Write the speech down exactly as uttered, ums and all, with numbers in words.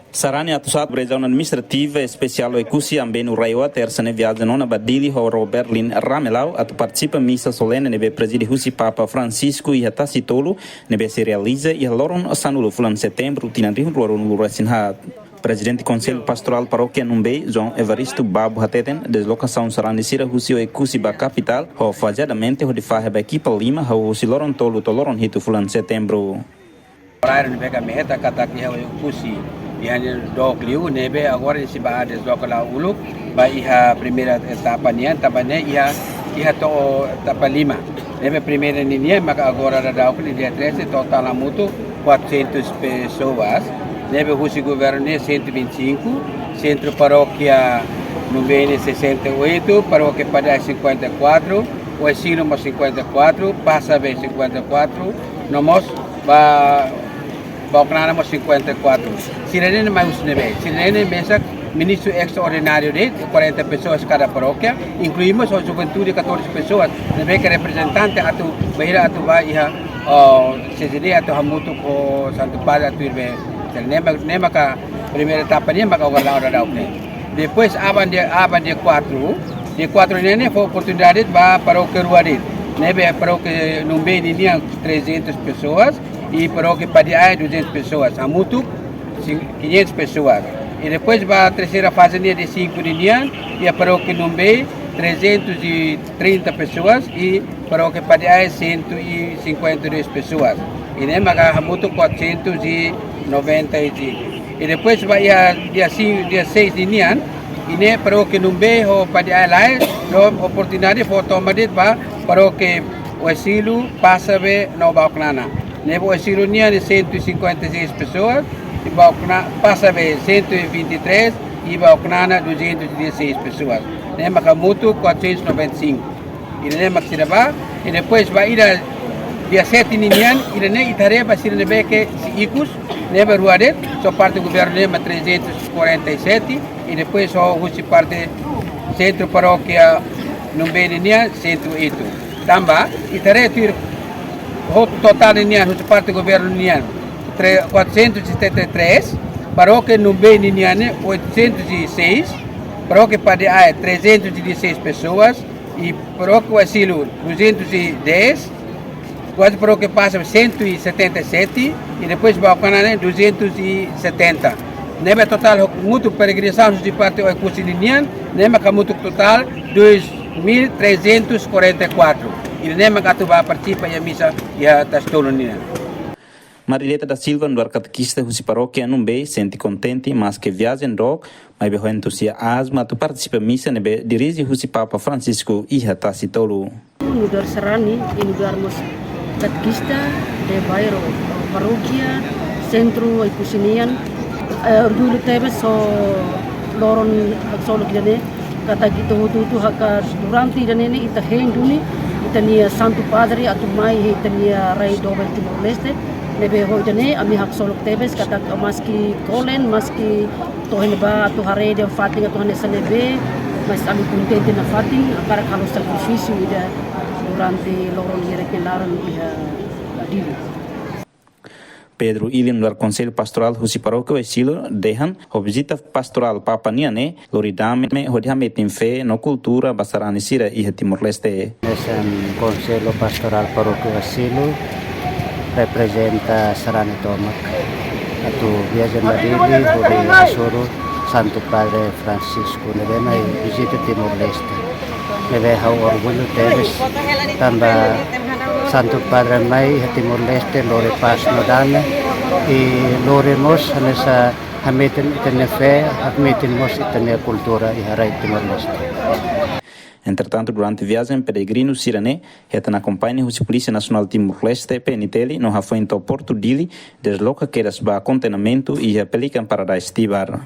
Sarani atu sa'e ba Rejiaun Administrativa Espesiál Oekusi Ambenu RAEOA, tersa ne'e viajen ona ba Dili ho ró Berlin Ramelau atu partisipa misa solene ne'ebé prezide husi Papa Francisco iha Tasitolu, ne'ebé sei realiza iha loron sanulu fulan Setembru tinan rihun rua ruanulu resin haat. Prezidente Konsellu Pastorál Parókia Numbei, João Evaristo Babo hateten, deslokasaun sarani sira husi Oekusi ba kapitál, ho fajadamente hodi fahe ba ekipa lima, hahú husi loron tolu to'o loron hitu fulan Setembru. Oráriu ne'ebé ami hetan katak iha Oekusi iha ne'e dook liu, ne'ebé agora sei ba desloka la uluk ba iha primeira etapa nian, tanba ne'e iha, iha to'o etapa lima. Ne'ebé primeira ninian maka agora daudaun ne'e dia treze, totál hamutuk quatrocentas pessoas. Ne'ebé husi governu ne'e cento e vinte e cinco, Sentru Parókia Numbei ne'e sessenta e oito, Parókia Padiae cinquenta e quatro, Oesilo mós cinquenta e quatro, Pasabe cinquenta e quatro, no mós ba, ba Baoknana mós cinquenta e quatro. Sira-ne'e mai husi ne'ebé? Sira-ne'e mesak ministru estraordináriu de'it, quarenta pessoas cada paróquia, inklui mós ho juventude catorze pessoas, ne'ebé ke reprezentante atu, bainhira atu ba iha, o, C J D atu hamutuk ho Santu Padre atu irbe. Ne'e mak, ne'e maka primeira etapa nian maka agora daudaun ne'e. Depois, aban dia, aban dia quatro, dia quatro ne'e, ne'e fó oportunidade ba parókia rua de'it. Ne'ebé parókia Numbei ninian trezentas pessoas, i parókia Padiae duzentas pessoas, hamutuk cin-, quinhentas pessoas. I depois ba terseira faze nian dia cinco ninian, iha parókia Numbei trezentas e trinta pessoas, i parókia Padiae cento e cinquenta e dois pessoas. I ne'e maka hamutuk quatrocentos e noventa e cinco. I depois ba iha dia cinco, dia seis ninian, i ne'e parókia Numbei ho Padiae lae, no oportunidade fó tomak de'it ba parókia Oesilo, Pasabe no Baoknana. Ne'ebé Oesilo nian cento e cinquenta e seis pessoas, i Baokna-, Pasabe cento e vinte e três, i Baoknana duzentas e dezasseis pessoas. Ne'e maka hamutuk quatrocentos e noventa e cinco. I ne'e mak sira ba, i depois ba ida dia sete ninian, ida-ne'e ita haree ba sira ne'ebé ke sei ikus, ne'ebé rua de'it, só parte governu ne'e mak trezentos e quarenta e sete, i depois só husi parte Sentru Parókia Numbei nian cento e oito. Tanba, ita haree tuir ho totál nian, husi parte governu nian, tre-, quatrocentos e setenta e três, parókia Numbei nian oitocentos e seis, parókia Padiae trezentas e dezasseis pessoas, i parókia Oesilo duzentas e dez, kuaze parókia Pasabe cento e setenta e sete, i depois Baoknana duzentos e setenta. Ne'ebé totál hamutuk peregrinasaun husi parte Oekusi ninian, ne'e maka hamutuk totál dois mil trezentos e quarenta e quatro. I ne'e maka atu ba partisipa iha misa iha Tasitolu nian. Marileta da Silva, nu'udar katekista husi parókia Numbei, sente kontente maske viajen dook, maibé ho entuziazmu atu partisipa misa ne'ebé dirije husi Papa Francisco iha Tasitolu. Nu'udar sarani, i nu'udar mós katekista de bairru, parókia, sentru Oekusi nian, eh, orgullu tebes ho loron haksolok ida-ne'e, katak ita hotu-hotu hakat durante ida-ne'e ne'e ita hein duni ita-nia Santu Padre atu mai iha ita-nia rai doben Timor-Leste. Ne'ebé ho ida-ne'e ami haksolok tebes katak maski kolen, maski to'o iha ne'ebá atu haree dehan fatin atu hanesan ne'ebé, mas ami kontente nafatin, hakarak halo sakrifísiu ida durante loron hirak nia laran iha Dili. Pedro Ilin, nu'udar Konsellu Pastorál husi Parókia Oesilo, dehan, ho vizita pastorál Papa nian ne'e, lori dame hodi hametin fé no kultura ba sarani sira iha Timor-Leste. Hanesan Konsellu Pastorál Parókia Oesilo, reprezenta sarani tomak atu viajen ba Dili hodi hasoru Santu Padre Francisco ne'ebé mai vizita Timor-Leste. Ne'ebé ha'u orgullu tebes tanba Santu Padre mai iha Timor-Leste lori pás no dame, i lori mós hanesan hametin ita-nia fé, hametin mós ita-nia kultura iha rai Timor-Leste. Entretantu, durante viajen, peregrinu sira-ne'e hetan akompaña husi Polísia Nasionál Timor-Leste, P N T L, no hafoin to'o Portu Dili, desloka kedas ba kontenamentu iha Pelican Paradise Tibar.